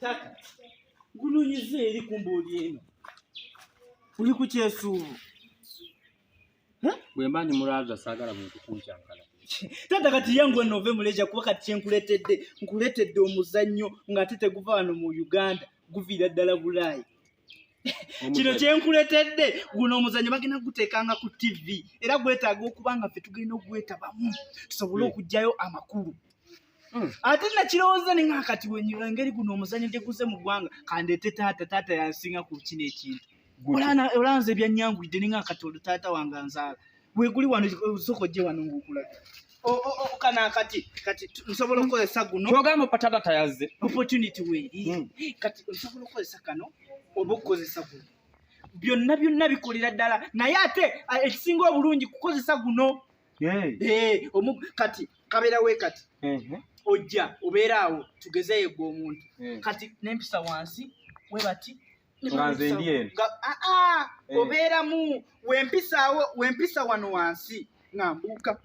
Tata, nkunonyiza eri kumba oli eno. Uli ku kyesuubo. Bwe mba ndi mulaaza saagala muntu kunkyankala. Tata kati yangu wano ove muleja kuba kati kyenkuleetedde nkuleetedde omuzannyo ng'ate teguva wano mu Uganda guviira ddala Bulaaya. Kino kyenkuleetedde guno omuzannyo bagenda guteekanga ku TV era gwetaaga okuba nga ffe tugenda okugwetabamu tusobole okuggyayo amakulu. Ate nakirowooza ne nga kati wenyula engeri guno omuzannyo gye guze mu ggwanga kandeete taata, taata yansinga ku kino ekintu. Olanze ebyannyanguyidde ne nga kati olwo taata wange anzaala. Weeguli wano sooka ojje wano ng'okulaga. Kano akati kati nsobola okukozesa guno. Ky'ogamba taata tayazze. Opportunity weeri. Kati nsobola okukozesa kano oba okukozesa guno. Byonna byonna bikolera ddala naye ate ekisinga obulungi kukozesa guno. Kati kabeera we kati. Ojja obeera awo tugezeeyo gwe omuntu. Kati n'empisa wansi we bati. Nga nze ndi eno. Obeeramu wempisaawo wempisa wano wansi nga mbuuka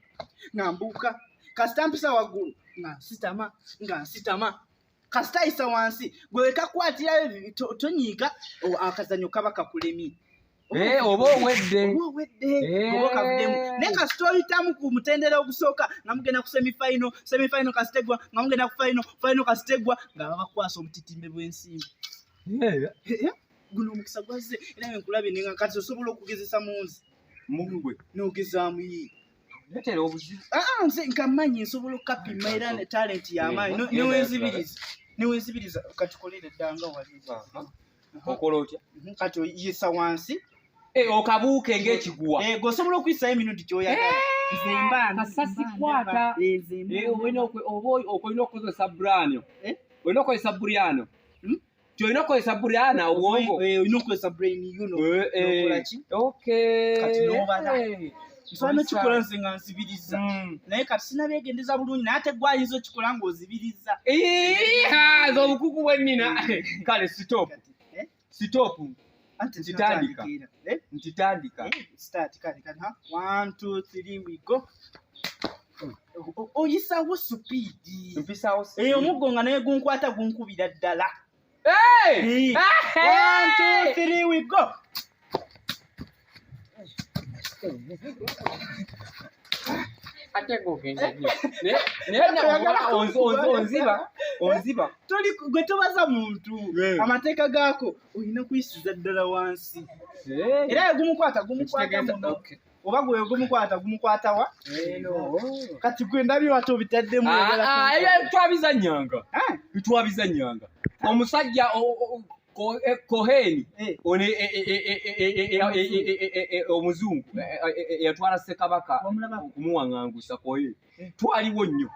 nga mbuuka kasita mpisa waggulu nga nsitama nga nsitama kasita ayisa wansi gwe wekakwatirayo tonyiiga akazannyo kaba kakulemye. Oba owedde. Oba owedde. Oba okavuddemu. Naye kasita oyitamu ku mutendera ogusooka nga mugenda ku semifinal, semifinal kasita eggwa, nga mugenda ku final, final kasita eggwa, nga babakwasa obutitimbe bw'ensimbi. Guno omukisa gwazze era bwe nkulabye ne nga kati osobola okugezesa mu nze. Mungwe. N'ogezaamu ye. Leetera obuzibu. Nze nkamanyi nsobola okukapima era ne talent y'amaanyi. Newenzibiriza. Newenzibiriza katukolere ddanga wali. Okola otya? Kati oyisa wansi. Okabuuke ng'ekiguwa. Gwe osobola okuyisayo emirundi gy'oyagala. Nze mba kasasi kwata. Oba olina okukozesa brano. Olina okukozesa briano. Olina okukozesa briana obwongo. Olina okukozesa brain you know. Okola ki? Okay. Kati n'obala. Nsobola n'okikola nze nga nzibiriza. Naye kati sinabyegendeza bulungi naye ate gwe ayinza okikola ng'ozibiriza. Nze obukugu bwe nnina. Kale stop. Stop. Ntitandika. Ntitandika. Start kale kale. 1 2 3 we go. Oyisawo speed. Mpisawo speed. Omuggo nga naye gunkwata gunkubira ddala. 1 2 3 we go. Ate gogenda nnyo. Naye onziba, onziba. Toli gwe tobaza muntu. Amateeka gaako olina kuyisiza ddala wansi. Era gumukwata gumukwata muno. Oba gwe gumukwata gumukwata wa? Kati gwe ndabye wate obitaddemu oyagala Twabizannyanga. Twabizannyanga. Omusajja Cohen omuzungu yatwala Ssekabaka okumuwaŋŋangusa Cohen. Twaliwo nnyo.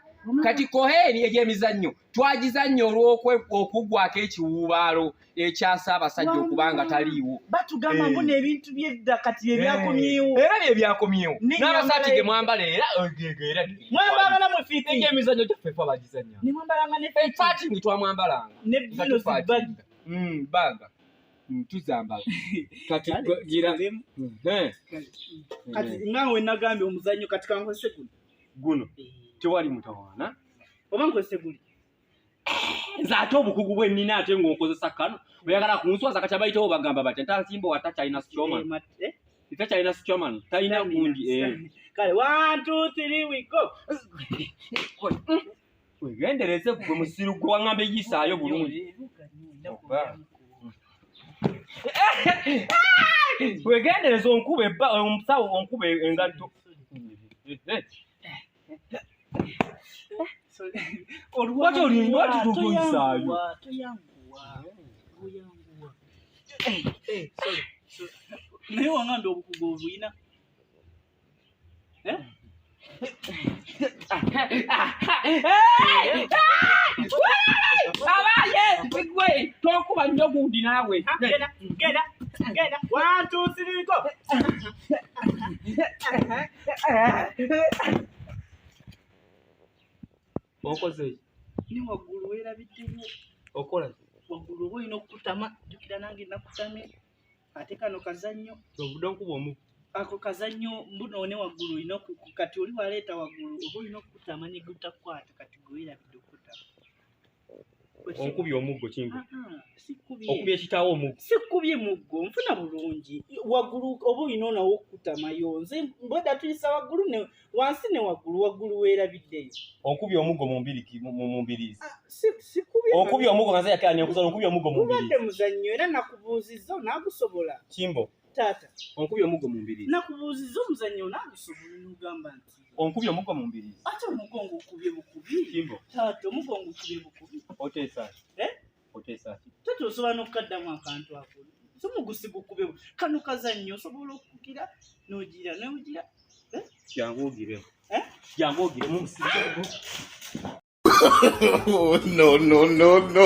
Kati Cohen egy'emizannyo twagizannya olw'okuggwako ekiwuubaalo ekya Ssaabasajja okubanga taliiwo. Batugamba mbu n'ebintu by'edda kati bye byakomyewo. Era bye byakomyewo. N'abasaati ge mwambala era era. Mwambalanga mu fiti. Egy'emizannyo gyaffe ffe abagizannya. Ne mwambalanga ne fiti. Fatingi twamwambalanga. Ne bino zibagi. Baga. Tuzambala. Kati gira. Kati nga we nagambye omuzannyo kati kankozese guno. Guno. Tewali mutawaana. Oba nkozese guli. Nze ate obukugu bwe nnina ate ng'okozesa kano. Oyagala kunswaza kati abayitawo bagamba batya ntasimba wa takyalina Strawman. Takyalina Strawman. Talina gundi. Kale 1 2 3 we go. Wegendereze gwe musiru gwe waŋŋamba eyisaayo bulungi. Wegendereze onkuba ebba omusawo onkuba engatto. Lwaki toyisaayo? Naye waŋŋambye obukugu obulina. Abaye gwe tokuba nnyo gundi naawe. Genda genda genda 1 2 3 go. Okoze ki? Ni waggulu weerabiddewo. Okola ki? Waggulu oba olina okukutama, jjukira nange nakutamye. Ate kano kazannyo. Kyovudde onkuba omu. Ako kazannyo mbuno ne waggulu olina kati oli waleeta waggulu oba olina okukutama ne gutakwata kati gwe weerabidde okukutama. Onkubye omuggo Kimbo. Ah, ah, sikubye. Okubye kitaawo omuggo. Sikubye muggo, nfuna bulungi. Waggulu oba olina onawo okukutamayo. Nze mbwedda tuyisa waggulu ne wansi ne waggulu, waggulu weerabiddeyo. Onkubye omuggo mu mbiriki mu mbiriizi. Ah, sikubye. Onkubye omuggo nga nze yakera ne nkuzala, onkubye omuggo mu Gubadde mbiriizi. muzannyo era nakubuuzizza onaagusobola. Kimbo. Taata. Onkubye omuggo mu mbiriizi. Nakubuuzizza omuzannyo onaagusobola n'ogamba nti. Onkubye omuggo mu mbiriizi. Ate omugongo okubye bukubi. Kimbo. Taata, omugongo okubye bukubi. Oteesa ki? Eh? Oteesa ki? Taata, osobola n'okukaddamu akantu ako. So mugusi gukube. Kano kazannyo osobola okugira n'ogira n'ogira. Jangu ogiremu. Eh? Jangu ogiremu musirike. Oh, no, no, no, no.